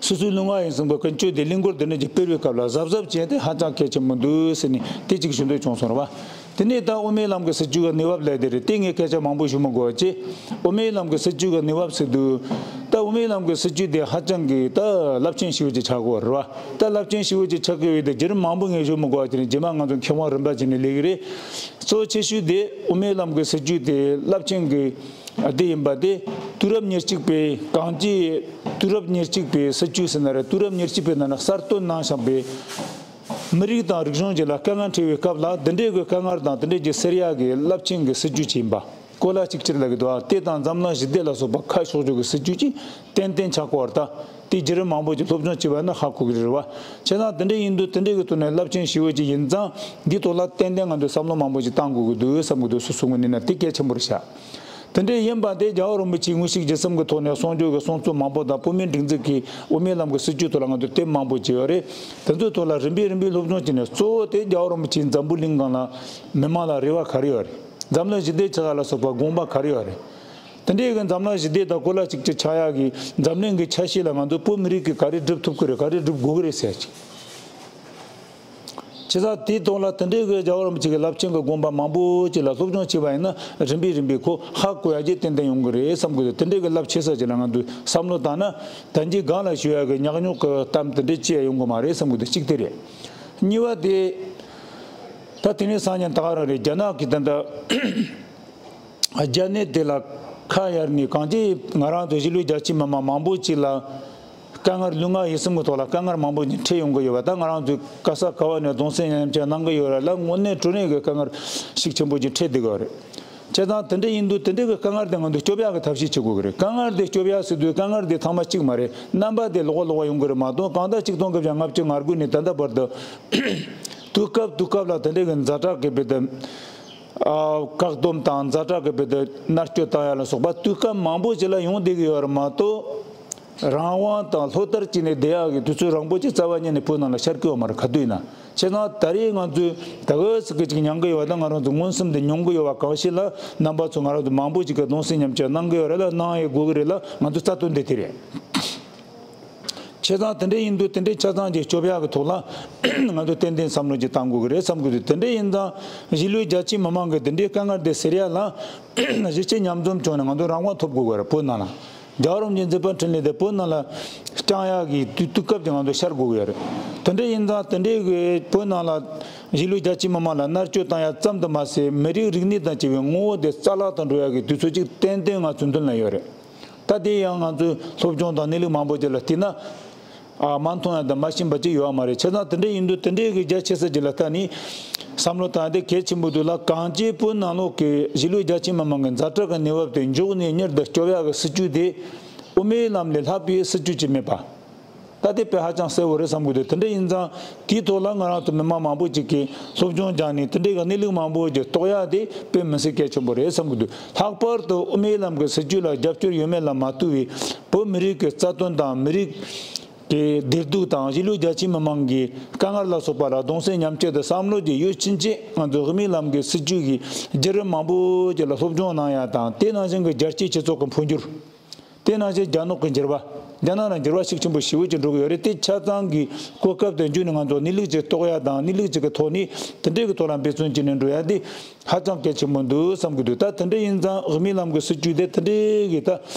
སོ་སོའི་ལུས་ངག་ཡིད་གསུམ་གྱི་ཀུན་སྤྱོད་དེ་གླིང་སྐོར་དེ་འདྲ་ཅིག་སྤེལ་བའི་སྐབས་ལ་གཟབ་གཟབ་བྱས་ཏེ་ཧ་ཅང་གལ་ཆེན་པོ་འདུག་ཟེར་ནས་དེ་གཅིག་ཞུ་འདོད་བྱུང་སོང་རེད་བ། དེ་ནས་ད་དབུ་མའི་ལམ་གྱི་སྲིད་བྱུས་ཀྱི་གནས་བབ་ལས་དེ་རེད། དེ་ངས་སྐད་ཆ་མང་པོ་ཞུ་མི་དགོས་པ་བྱས། དབུ་མའི་ལམ་གྱི་སྲིད་བྱུས་ཀྱི་གནས་བབ་ཟེར་དུས། ད་དབུ་མའི་ལམ་གྱི་སྲིད་བྱུས་དེ་ཧ་ཅང་གི་ད་རླབས་ཆེན་ཞེ་པོ་ཅིག་ཆགས་ཀྱི་ཡོད་རེད་བ། ད་རླབས་ཆེན་ཞེ་པོ་ཅིག་ཆགས་ཀྱི་ཡོད་དེ་བརྒྱུད་རིམ་མང་པོ་ངས་ཞུ་མི་དགོས་པ་བྱས་ནས་རྗེས་མ་ང་ཚོ་མཁས་དབང་རིམ་པ་བྱས་ནས་ལས་ཀྱི་རེད། གཙོ་ཆེ་ཤོས་དེ་དབུ་མའི་ལམ་གྱི་སྲིད་བྱུས་དེ་རླབས་ཆེན་གྱི་དེ་ཡིན་པ་དེ། དུས་རབས་ཉེར་གཅིག་པའི་གངས་ཅན། དུས་རབས་ཉེར་གཅིག་པའི་སྲིད་བྱུས་ཟེར་ན་རེད། དུས་རབས་ཉེར་གཅིག་པའི་ནང་ན་གསར་གཏོད་གནང་བཞིན་པའི་མི་རིགས་དང་རིག་གཞུང་བཅས་ལ་དཀའ་ངལ་འཕྲད་པའི་སྐབས་ལ་འདི་འདྲའི་གི་དཀའ་ངལ་དང་འདི་འདྲའི་གི་སེལ་ཡག་གི་རླབས་ཆེན་གྱི་སྲིད་བྱུས་ཅིག་ཡིན་པ། གོ་ལ་གཅིག་གྱུར་ལབ་ཀྱི་འདུག་ཨ། དེ་དང་འཛམ་གླིང་ཞི་བདེ་ལ་སོགས་པ་ཁ་ཕྱོགས་ཕྱོགས་ཀྱི་སྲིད་བྱུས་ཅིག་ཏན་ཏན་ཆགས་ཀྱི་ཡོད་རེད། ད་དེ་བརྒྱུད་རིམ་མང་པོ་ཅིག་སློབ་སྦྱོང་བྱས་པ་ན་ཧ་གོ་གི་རེད་བ། བྱས་ཙང་དེ་འདྲ་ཡིན་དུས་དེ་འདྲའི་གི་ཐོག་ནས་རླབས་ཆེན་ཞེ་པོ་ཅིག་ཡིན་ཙང་འདིའི་ཐོག་ལ་ཏན་ཏན་ང་ཚོས་བསམ་བློ་མང་པོ་ཅིག་བཏང་དགོས་ཀྱི་འདུག་བསམ་གྱི་འདུག་སོ་སོ་ངོས་ནས་ན་དེ་གལ་ཆེན་པོ་རེད་ཤག་དེ་འདྲ་ཡིན་པ་དེ་རྒྱལ་བ་རིན་པོ་ཆེའི་དངོས་གཞི་བརྒྱུད་གསུམ་གྱི་ཐོག་ནས་གསུང་ཆོས་ཀྱི་གསུང་ཚུལ་མང་པོ་དང་བོད་མིའི་སྒྲིག་འཛུགས་ཀྱི་དབུ་མའི་ལམ་གྱི་སྲིད་བྱུས་ཐོག་ལ་ང་ཚོས་དེབ་མང་པོ་བྲིས་ཡོད་རེད། དེ་ཚོའི་ཐོག་ལ་རིམ་པས་རིམ་པས་སློབ་སྦྱོང་བྱས་ནས་གཙོ་བོ་དེ་རྒྱལ་བ་རིན་པོ་ཆེའི་འཛམ་བུ་གླིང་སྒང་ལ་མི་མང་ལ་རེ་བ་ག་རེ་ཡོད་རེད། འཛམ་གླིང་ཞི་བདེ་ཆགས་ཡག་ལ་སོགས་པ་དགོངས་པ་ག་རེ་ཡོད་རེད། དེ་འདྲའི་གི་འཛམ་གླིང་ཞི་བདེ་དང་གོ་ལ་གཅིག་གྱུར་ཆགས་ཡག་གི་འཛམ་གླིང་གི་ཆ་ཤས་ལ་ང་ཚོ་བོད་མི་རིགས་ཀྱིས་ག་རེ་སྒྲུབ་ཐུབ་ཀྱི་རེད། ག་རེ་སྒྲུབ་དགོས་ཀྱི་རེད་ཟེར་ཅིག་བྱས་ཙང་དེའི་ཐོག་ལ་དེ་འདྲའི་གི་རྒྱལ་བ་རིན་པོ་ཆེ་གི་རླབས་ཆེན་གྱི་དགོངས་པ་མང་པོ་ཅིག་ལ་སློབ་སྦྱོང་བྱས་པ་ཡིན་ན་རིམ་པས་རིམ་པས་ཁོ་ཧ་གོ་ཡག་ཅིག་ཏན་ཏན་ཡོང་གི་རེད་བསམ་གི་འདུག་དེ་འདྲའི་གི་རླབས་ཆེ་ས་ཅིག་ལ་ང་ཚོས་བསམ་བློ་བཏང་ན་ད་གིན་སྒང་ལ་ཞུ་ཡག་གི་ཉག་ཉོག་གི་གཏམ་དེ་འདྲ་ཅི་ཡང་ཡོང་གི་མ་རེད་བསམ་གི་འདུག་གཅིག་དེ་རེད། གཉིས་པ་དེ། ད་དེ་ནས་སང་ཉིན་ད་ག་རང་རེད། རྒྱ་ནག་གི་ད་ལྟ། རྒྱ་ནད་དེ་ལ་ཁ་གཡར་ནས་གང་ཅི་ང་རང་ཚོ་གཞིས་ལུས་རྒྱ་ཆེ་མི་མང་མང་པོ་ཅིག་ལ་དཀའ་ངལ་ལུས་ངག་ཡིད་གསུམ་གྱི་ཐོག་ལ་དཀའ་ངལ་མང་པོ་ཅིག་འཕྲད་ཡོང་གི་ཡོད་པ། ད་ང་རང་ཚོས་ག་ས་ག་བ་ནས་གདུང་སེམས་མཉམ་སྐྱེད་གནང་གི་ཡོད་རེད་ལ། དངོས་གནས་དྲང་གནས་ཀྱི་དཀའ་ངལ་ཤུགས་ཆེན་པོ་ཅིག་འཕྲད་བསྡད་ཀྱི་ཡོད་རེད། བྱས་ཙང་དེ་འདྲ་ཡིན་དུས་དེ་འདྲ་གི་དཀའ་ངལ་དེ་ང་ཚོས་སྐྱོབ་ཡག་གི་ཐབས་ཤེས་བྱེད་དགོས་ཀྱི་རེད། དཀའ་ངལ་དེ་སྐྱོབ་ཡག་ཟེར་དུས་དཀའ་ངལ་དེ་ཚང་མ་གཅིག་མ་རེད། རྣམ་པ་དེ་ལོགས་ལོགས་ཡོང་གི་རེད་མ་གཏོགས། གང་ལྟར་ཆིག་སྟོང་དགུ་བརྒྱ་ལྔ་བཅུ་ང་དགུ་ནས་ད་ལྟ་བར་དུ་དུས་སྐབས་དུས་སྐབས་ལ་དེ་འདྲ་གི་ཛ་དྲག་གི་བེད་དེ། ཨ། བཀག་སྡོམ་དང་ཛ་དྲག་གི་བེད་དེ་མནར་གཅོད་བཏང་ཡག་ལ་སོགས་པ་དུས་སྐབས་མང་པོ་ཅིག་ལ་ཡོང་བསྡད་ཀྱི་ཡོད་རེད་མ་གཏོགས། རང་དབང་དང་ལྷོད་ལྟར་བྱས་ནས་བསྡད་ཡག་གི་དུས་ཚོད་རིང་པོ་ཅིག་རྩ་བ་ཉིད་ནས་བོད་ནང་ལ་ཤར་གྱི་ཡོད་མ་རེད། ག་དུས་ཡིན་ན། བྱས་ཙང་ད་རེས་ང་ཚོས་ད་ག་ཟེ་གི་ཅིག་མྱང་གི་ཡོད་པ་དང་། ང་རང་ཚོ་མངོན་སུམ་དུ་མྱོང་གི་ཡོད་པ་གང་ཞིག་ལ་རྣམ་པ་ཚོ་ང་རང་ཚོ་མང་པོ་ཅིག་གིས་གདུང་སེམས་མཉམ་སྐྱེད་གནང་གི་ཡོད་རེད་ལ། གནང་ཡང་དགོས་ཀྱི་རེད་ལ། ང་ཚོ་རྩ་དོན་དེ་དེ་རེད། བྱས་ཙང་དེ་འདྲ་ཡིན་དུས་དེ་འདྲའི་ཆ་ཚང་ཅིག་སྐྱོབ་ཡག་གི་ཐོག་ལ་ང་ཚོས་ཏན་ཏན་བསམ་བློ་ཅིག་བཏང་དགོས་ཀྱི་རེད་བསམ་གྱི་འདུག་དེ་འདྲ་ཡིན་ཙང་གཞིས་ལུས་རྒྱ་ཆེ་མི་མང་གི་དེ་འདྲའི་དཀའ་ངལ་དེ་སེལ་ཡག་ལ་གཞིས་བྱེས་མཉམ་འཛོམས་བྱུང་ནས་ང་ཚོ་རང་དབང་ཐོབ་དགོས་ཀྱི་རེད། བོད་ནང་ལ་རྒྱལ་བ་རིན་པོ་ཆེའི་མཛད་པ་འཕྲིན་ལས་དེ་བོད་ནང་ལ་བསྐྱང་ཡག་གི་དུས་དུས་སྐབས་ཅིག་ང་ཚོ་ཤར་དགོས་ཀྱི་ཡོད་རེད། དེ་འདྲ་ཡིན་ཙང་དེ་འདྲའི་གི་བོད་ནང་ལ་གཞིས་ལུས་རྒྱ་ཆེ་མི་མང་ལ་མནར་གཅོད་བཏང་ཡག་ཙམ་དུ་མ་ཟད། མི་རིགས་རིག་གནས་དང་བཅས་པའི་ངོ་བོ་དེ་རྩ་བརླག་ཏུ་འགྲོ་ཡག་གི་དུས་ཚོད་ཅིག་ཏན་ཏན་ང་ཚོའི་མདུན་ལ་ཡོད་རེད། ད་དེ་ཡང་ང་ཚོས་སློབ་སྦྱོང་དང་གནས་ལུགས་མང་པོ་ཅིག་ལ་བལྟས་ན། ཨ། མ་མཐོང་ཡ་དང་མ་ཤེས་པ་ཅིག་ཡོད་པ་མ་རེད། བྱས་ཙང་དེ་འདྲ་ཡིན་དུས་དེ་འདྲའི་གི་རྒྱ་ཆེ་ས་ཅིག་ལ་ལྟ་ནས་བསམ་བློ་བཏང་ཡ་དེ་གལ་ཆེན་པོ་འདུག་ལ། གང་ཅི་བོད་ནང་ལོགས་ཀྱི་གཞིས་ལུས་རྒྱ་ཆེ་མི་མང་གི་ཛ་དྲག་གི་གནས་བབ་དེ་མགྱོགས་ནས་མྱུར་དུ་སྐྱོབ་ཡག་གི་སྲིད་བྱུས་དེ་དབུ་མའི་ལམ་ལས་ལྷག་པའི་སྲིད་བྱུས་ཅིག་མེད་པ། ད་དེ་དཔེ་ཧ་ཅང་གསལ་བོ་རེད་བསམ་གྱི་འདུག་དེ་འདྲ་ཡིན་ཙང་དེའི་ཐོག་ལ་ང་རང་ཚོ་མི་མང་མང་པོ་ཅིག་གིས་སློབ་སྦྱོང་སྦྱངས་ནས་དེ་འདྲའི་གི་གནས་ལུགས་མང་པོ་ཅིག་རྟོགས་ཡ་དེ་དཔེ་མི་སྲིད་གལ་ཆེན་པོ་རེད་བསམ་གྱི་འདུག་ལྷག་པར་དུ་དབུ་མའི་ལམ་གྱི་སྲིད་བྱུས་ལ་རྒྱབ་སྐྱོར་ཡོད་མེད་ལ་མ་ལྟོས་པའི་བོད་མི་རིགས་ཀྱི་རྩ་དོན་དང་། མི་རིགས་ཀྱི་བདེ་སྡུག་དང་། གཞིས་ལུས་རྒྱ་ཆེ་མི་མང་གི་དཀའ་ངལ་ལ་སོགས་པ་ལ་གདུང་སེམས་མཉམ་སྐྱེད་དང་བསམ་བློ་ཅིག་ཡོད་ཕྱིན་ཆད། ང་ཚོ་དབུ་མའི་ལམ་གྱི་སྲིད་བྱུས་ཀྱི་བརྒྱུད་རིམ་མང་པོ་ཅིག་ལ་སློབ་སྦྱོང་གནང་ཡ་དང་། དེ་ནང་བཞིན་གྱི་རྒྱལ་སྤྱིའི་སྤྱི་ཚོགས་ཀྱི་འཕོ་འགྱུར། དེ་ནང་བཞིན་རྒྱ་ནག་གི་འགྱུར་བ། རྒྱ་ནག་ལ་འགྱུར་བ་ཤུགས་ཆེན་པོ་ཞེ་པོ་ཅིག་འགྲོ་གི་ཡོད་རེད། དེ་ཆ་ཚང་གི་གོ་སྐབས་དེ་བརྒྱུད་ནས་ང་ཚོ་གནས་ལུགས་ཅིག་རྟོགས་ཡ་དང་། གནས་ལུགས་ཅིག་གི་ཐོག་ནས་དེ་འདྲའི་གི་ཐོག་ལ་འབད་བརྩོན་བྱས་ནས་འགྲོ་ཡ་དེ་ཧ་ཅང་གལ་ཆེན་པོ་འདུག་བསམ་གྱི་འདུག་ད་དེ་འདྲ་ཡིན་ཙང་དབུ་མའི་ལམ་གྱི་སྲིད་བྱུས་དེ་དེ་འདྲའི་གི་ད་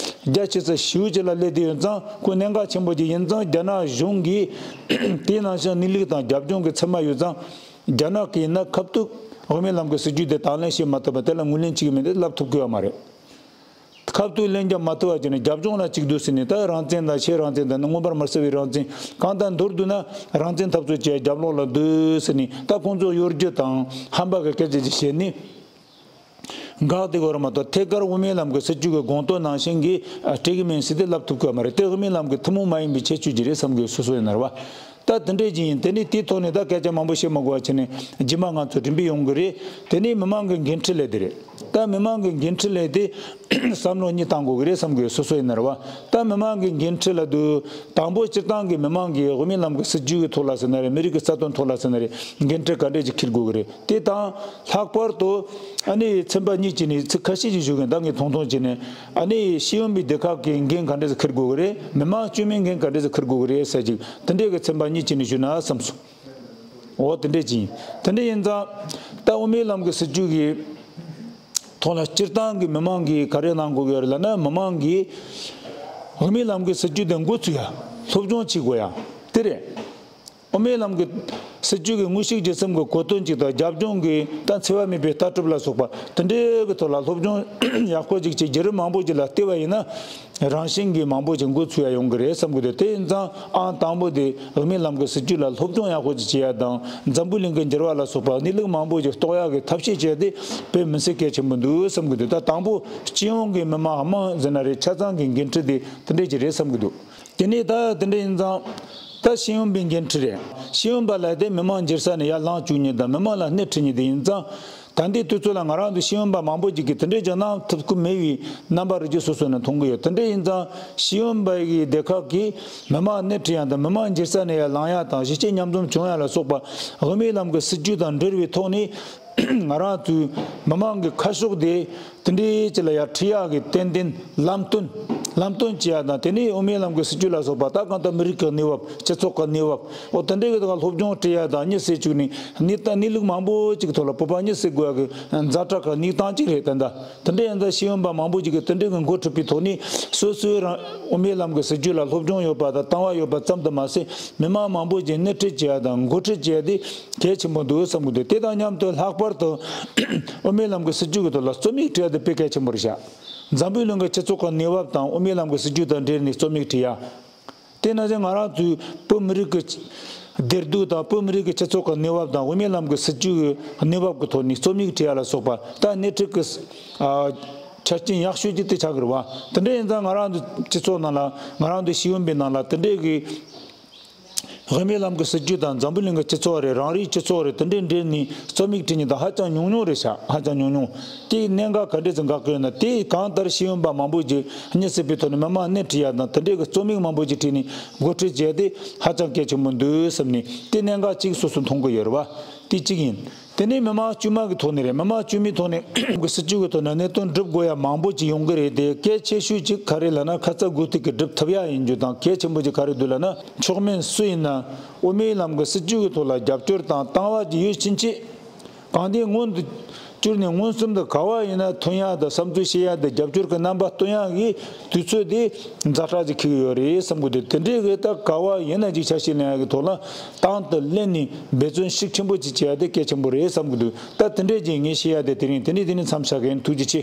རྒྱ་ཆེ་ས་ཞེ་པོ་ཅིག་ལ་སླེབས་བསྡད་ཡོད་ཙང་། ཁོ་གནད་འགག་ཆེན་པོ་ཅིག་ཡིན་ཙང་། རྒྱ་ནག་གཞུང་གིས་དེ་ནང་བཞིན་གནས་ལུགས་དང་རྒྱབ་ལྗོངས་ཀྱི་ཚད་མ་ཡོད་ཙང་། རྒྱ་ནག་གིས་ཡིན་ན་ཁ་ཐུག་དབུ་མའི་ལམ་གྱི་སྲིད་བྱུས་དེ་དང་ལེན་བྱེད་མ་ཐུབ་པ་དེ་ལ་ངོས་ལེན་བྱེད་ཀྱི་མེད་དེ་ལབ་ཐུབ་ཀྱི་ཡོད་མ་རེད། ཁ་ཐུག་ལེན་རྒྱབ་མ་ཐུབ་པ་བྱས་ནས་རྒྱབ་ལྗོངས་ལ་གཅིག་སྡུད་ཟེར་ནས། ད་རང་བཙན་དང་ཕྱེད་རང་བཙན་དང་ནི་མངོན་པར་མ་གསལ་བའི་རང་བཙན། གང་ལྟར་མདོར་བསྡུས་ན་རང་བཙན་འཐབ་རྩོད་བྱས་རྒྱབ་ལོགས་ལ་སྡོད་ཟེར་ནས། ད་ཁོང་ཚོ་གཡོ་སྒྱུ་དང་ཧམ་པ་གི་སྐད་ཆ་ཅིག་བཤད་ནས་འགག་བསྡད་ཡོད་རེད་མ་གཏོགས། ཐད་ཀར་དབུ་མའི་ལམ་གྱི་སྲིད་བྱུས་ཀྱི་དགོངས་དོན་ནང་བཞིན་གྱི་འགྲིག་གི་མིན་ཟེར་ཏེ་ལབ་ཐུབ་ཀྱི་ཡོད་མ་རེད། དེ་དབུ་མའི་ལམ་གྱི་ཐུན་མོང་མ་ཡིན་པའི་ཁྱད་ཆོས་ཅིག་རེད་བསམ་གྱི་ཡོད། སོ་སོ་ཡིན་ན་རེད་བ། ད་དེ་འདྲས་ཅིག་ཡིན། དེ་ནས་དེའི་ཐོག་ནས་ད་སྐད་ཆ་མང་པོ་བཤད་མ་དགོས་པ་བྱས་ནས་རྗེས་མ་ང་ཚོ་འགྲིམ་པ་ཡོང་གི་རེད། དེ་ནས་མི་མང་གི་འགན་འཁྲི་ལས་དེ་རེད། ད་མི་མང་གི་འགན་འཁྲི་ལས་དེ་བསམ་བློ་གཉིས་བཏང་དགོས་ཀྱི་རེད་བསམ་གི། སོ་སོ་ཡིན་ན་རེད་བ། ད་མི་མང་གི་འགན་འཁྲི་ལབ་དུས་དང་པོ་སྤྱིར་བཏང་གི་མི་མང་གི་དབུ་མའི་ལམ་གི་སྲིད་བྱུས་ཀྱི་ཐོག་ལ་ཟེར་ན་རེད། མི་རིགས་ཀྱི་རྩ་དོན་ཐོག་ལ་ཟེར་ན་རེད། འགན་འཁྲི་ག་འདྲས་ཅིག་འཁྱེར་དགོས་ཀྱི་རེད། དེ་དང་ལྷག་པར་དུ་ཨ་ནི་ཚན་པ་གཉིས་ཀྱི་ནི་ཚིག་ཁ་ཤས་ཅིག་ཞུ་གི་ཡིན། ད་ངས་ཐུང་ཐུང་བྱས་ནས་ཨ་ནི་ཤེས་ཡོན་པའི་སྡེ་ཁག་གི་འགན་ག་འདྲས་ཅིག་འཁྱེར་དགོས་ཀྱི་རེད། མི་མང་དཀྱུས་མའི་འགན་ག་འདྲས་ཅིག་འཁྱེར་དགོས་ཀྱི་རེད་ཟེར་ཅིག་དེ་འདྲས་ཀྱི་ཚན་པ་གཉིས་ཀྱི་ནི་ཞུ་ན་བསམ་སོང་། འོ་དེ་འདྲས་ཅིག་ཡིན། དེ་འདྲས་ཡིན་ཙང་ད་དབུ་མའི་ལམ་གྱི་སྲིད་བྱུས་ཀྱི་ཐོག་ལ་སྤྱིར་བཏང་གི་མི་མང་གིས་ག་རེ་གནང་དགོས་ཀྱི་ཡོད་རེད་ལབ་ན། མི་མང་གིས་དབུ་མའི་ལམ་གྱི་སྲིད་བྱུས་དེ་འགོ་ཚུགས་ཡ་སློབ་སྦྱོང་བྱེད་དགོས་ཡ་དེ་རེད། དབུ་མའི་ལམ་གྱི་སྲིད་བྱུས་ཀྱི་དངོས་གཞི་བརྒྱུད་གསུམ་གྱི་གོ་དོན་གཅིག་དང་། རྒྱབ་ལྗོངས་ཀྱི་ད་འཚེ་བ་མེད་པའི་ལྟ་གྲུབ་ལ་སོགས་པ་དེ་འདྲའི་གི་ཐོག་ལ་སློབ་སྦྱོང་ཡག་པོ་ཅིག་བྱེད། བརྒྱུད་རིམ་མང་པོ་ཅིག་ལ་བལྟས་པ་ཡིན་ན། རང་བཞིན་གྱིས་མང་པོ་ཅིག་འགོ་ཚུགས་ཡ་ཡོང་གི་རེད་བསམ་གི་འདུག་དེ་ཡིན་ཙང་ཨང་དང་པོ་དེ་དབུ་མའི་ལམ་གྱི་སྲིད་བྱུས་ལ་སློབ་སྦྱོང་ཡག་པོ་ཅིག་བྱེད་ཡ་དང་། འཛམ་བུ་གླིང་གི་འགྱུར་བ་ལ་སོགས་པ་གནས་ལུགས་མང་པོ་ཅིག་རྟོགས་ཡ་གི་ཐབས་ཤེས་བྱས་ཏེ་དཔེ་མི་སྲིད་གལ་ཆེན་པོ་འདུག་བསམ་གི་འདུག་ད་དང་པོ་སྤྱི་ཡོངས་ཀྱི་མི་མང་དམངས་ཟེར་ན་རེད། ཆ་ཚང་གི་འགན་འཁྲི་དེ་དེ་འདྲས་ཅིག་རེད་བསམ་གི་འདུག་དེ་ནས་ད་དེ་འདྲ་ཡིན་ཙང་ད་ཤེས་ཡོན་པའི་འགན་འཁྲི་རེད། ཤེས་ཡོན་པ་ལ་དེ་མི་མང་འགྱུར་ས་ནས་ཡར་ལངས་བཅུག་མཁན་དང་མི་མང་ལ་སྣེ་ཁྲིད་མཁན་དེ་ཡིན་ཙང་། ད་ལྟའི་དུས་ཚོད་ལ་ང་རང་ཚོ་ཤེས་ཡོན་པ་མང་པོ་ཅིག་གིས་དེ་འདྲའི་ཅིག་གནང་ཐུབ་ཀྱི་མེད་པའི་རྣམ་པ་རེད་ཅེས་སོ་སོ་ནས་མཐོང་གི་ཡོད། དེ་འདྲ་ཡིན་ཙང་ཤེས་ཡོན་པ་ཡི་སྡེ་ཁག་གིས་མི་མང་སྣེ་ཁྲིད་ཡ་དང་། མི་མང་འགྱུར་ས་ནས་ཡར་ལངས་ཡ་དང་། གཞིས་བྱེས་མཉམ་འཛོམས་བྱུང་ཡ་ལ་སོགས་པ་དབུ་མའི་ལམ་གྱི་སྲིད་བྱུས་དང་འབྲེལ་བའི་ཐོག་ནས། ང་རང་ཚོའི་མི་མང་གི་ཁ་ཕྱོགས་དེ་དེ་འདྲའི་ཅིག་ལ་ཡར་ཁྲིད་ཡག་གི་ཏན་ཏན་ལམ་སྟོན། ལམ་སྟོན་བྱེད་ཡག་དང་། དེ་ནས་དབུ་མའི་ལམ་གྱི་སྲིད་བྱུས་ལ་སོགས་པ་ད་གང་ལྟར་མི་རིགས་ཀྱི་གནས་བབ། སྤྱི་ཚོགས་ཀྱི་གནས་བབ། འོ་དེ་འདྲའི་གི་ཐོག་སློབ་སྦྱོང་སྤྲད་ཡག་དང་། མྱི་བསད་བཅུག་ནས་གནས་སྟངས། གནས་ལུགས་མང་པོ་ཅིག་གི་ཐོག་ལ་བོད་པ་མྱི་བསད་དགོས་ཡག་གི་ཛ་དྲག་གི་གནས་སྟངས་ཅིག་རེད། ད་ལྟ་དེ་འདྲ་ཡིན་ཙང་ཤེས་ཡོན་པ་མང་པོ་ཅིག་གིས་དེ་འདྲའི་གི་འགོ་ཁྲིད་པའི་ཐོག་ནས་སོ་སོའི་རང་དབུ་མའི་ལམ་གྱི་སྲིད་བྱུས་ལ་སློབ་སྦྱོང་ཡོད་པ་དང་དང་བ་ཡོད་པ་ཙམ་དུ་མ་ཟད། མི་མང་མང་པོ་ཅིག་སྣེ་ཁྲིད་བྱེད་ཡག་དང་འགོ་ཁྲིད་བྱེད་ཡག་དེ་གལ་ཆེན་པོ་འདུག་བསམ་གི་འདུག་དེ་དང་མཉམ་དུ་ལྷག་པར་དུ་དབུ་མའི་ལམ་གྱི་སྲིད་བྱུས་ཀྱི་ཐོག་ལ་རྩོམ་ཡིག་བྲིས་ཡག་དེ་དཔེ་གལ་ཆེན་པོ་རེད་ཤག་འཛམ་བུའི་གླིང་གི་སྤྱི་ཚོགས་ཀྱི་གནས་བབ་དང་དབུ་མའི་ལམ་གྱི་སྲིད་བྱུས་དང་འབྲེལ་ནས་རྩོམ་ཡིག་བྲིས་ཡག་དེ་ནང་བཞིན་ང་རང་ཚོའི་བོད་མི་རིགས་ཀྱི་བདེ་སྡུག་དང་། བོད་མི་རིགས་ཀྱི་སྤྱི་ཚོགས་ཀྱི་གནས་བབ་དང་། དབུ་མའི་ལམ་གྱི་སྲིད་བྱུས་ཀྱི་གནས་བབ་ཀྱི་ཐོག་ནས་རྩོམ་ཡིག་བྲིས་ཡག་ལ་སོགས་པ་ད་སྣེ་ཁྲིད་ཀྱི་ཨ་ཆ་རྐྱེན་ཡག་ཤོས་ཅིག་དེ་ཆགས་ཀྱི་རེད་བ། དེ་འདྲ་ཡིན་ཙང་ང་རང་ཚོའི་སྤྱི་ཚོགས་ནང་ལ། ང་རང་ཚོའི་ཤེས་ཡོན་པའི་ནང་ལ་དེ་འདྲའི་གི་དབུ་མའི་ལམ་གྱི་སྲིད་བྱུས་དང་། འཛམ་བུ་གླིང་གི་སྤྱི་ཚོགས་རེད། རང་རེའི་སྤྱི་ཚོགས་རེད། དེ་འདྲའི་འབྲེལ་ནས་རྩོམ་ཡིག་བྲིས་མཁན་དེ་ཧ་ཅང་ཉུང་ཉུང་རེད་ཤག་ཧ་ཅང་ཉུང་ཉུང་། དེའི་གནད་འགག་ག་འདྲས་ཅིག་འགག་གི་ཡོད་ན། དེ་གང་ལྟར་ཤེས་ཡོན་པ་མང་པོ་ཅིག་མྱི་བསད་པའི་ཐོག་ནས་མི་མང་སྣེ་ཁྲིད་ཡག་དང་། དེ་འདྲའི་གི་རྩོམ་ཡིག་མང་པོ་ཅིག་བྲིས་ནས་འགོ་ཁྲིད་བྱས་ཏེ་ཧ་ཅང་གལ་ཆེན་པོ་འདུག་བསམ་ནས། དེ་གནད་འགག་ཅིག་སོ་སོས་མཐོང་གི་ཡོད་རེད་བ། དེ་གཅིག་ཡིན། དེ་ནས་མི་མང་དཀྱུས་མ་གི་ཐོག་ནས་རེད། མི་མང་དཀྱུས་མའི་ཐོག་ནས་གི་སྲིད་བྱུས་ཀྱི་ཐོག་ནས་གནད་དོན་སྒྲུབ་དགོས་ཡ་མང་པོ་ཅིག་ཡོང་གི་རེད་དེ། གལ་ཆེ་ཤོས་ཅིག་ག་རེ་ལབ་ན། ཁ་ཚ་དགོས་གཏུགས་ཀྱིས་སྒྲུབ་ཐུབ་ཡ་ཡིན་རྒྱུ་དང་། གལ་ཆེན་པོ་ཅིག་ག་རེ་འདུག་ལབ་ན། མཆོག་དམན་སུ་ཡིན་ན་དབུ་མའི་ལམ་གྱི་སྲིད་བྱུས་ཀྱི་ཐོག་ལ་རྒྱབ་སྐྱོར་དང་དང་བ་ཅིག་ཡོད་ཕྱིན་ཆད། གང་དེ་མངོན་དུ་གྱུར་ནས་མངོན་སུམ་དུ་ག་བ་ཡིན་ན་ཐོན་ཡ་དང་། བསམ་ཚུལ་བཤད་ཡ་དང་། རྒྱབ་སྐྱོར་གྱི་རྣམ་པ་སྟོན་ཡ་གི་དུས་ཚོད་དེ་ཛ་དྲག་ཅིག་འཁེལ་གྱི་ཡོད་རེད་བསམ་གི་འདུག་དེ་འདྲའི་གི་ད་ག་བ་ཡིན་ན་ཅིག་ཆ་ཤས་ལེན་ཡ་གི་ཐོག་ལ་དང་དུ་ལེན་ནས་འབད་བརྩོན་ཤུགས་ཆེན་པོ་ཅིག་བྱེད་ཡ་དེ་གལ་ཆེན་པོ་རེད་བསམ་གི་འདུག་ད་དེ་འདྲའི་ཅིག་ངས་བཤད་ཡ་དེ་དེ་རིང་དེ་ནས་དེ་ནས་མཚམས་བཞག་གི་ཡིན། ཐུགས་རྗེ་ཆེ།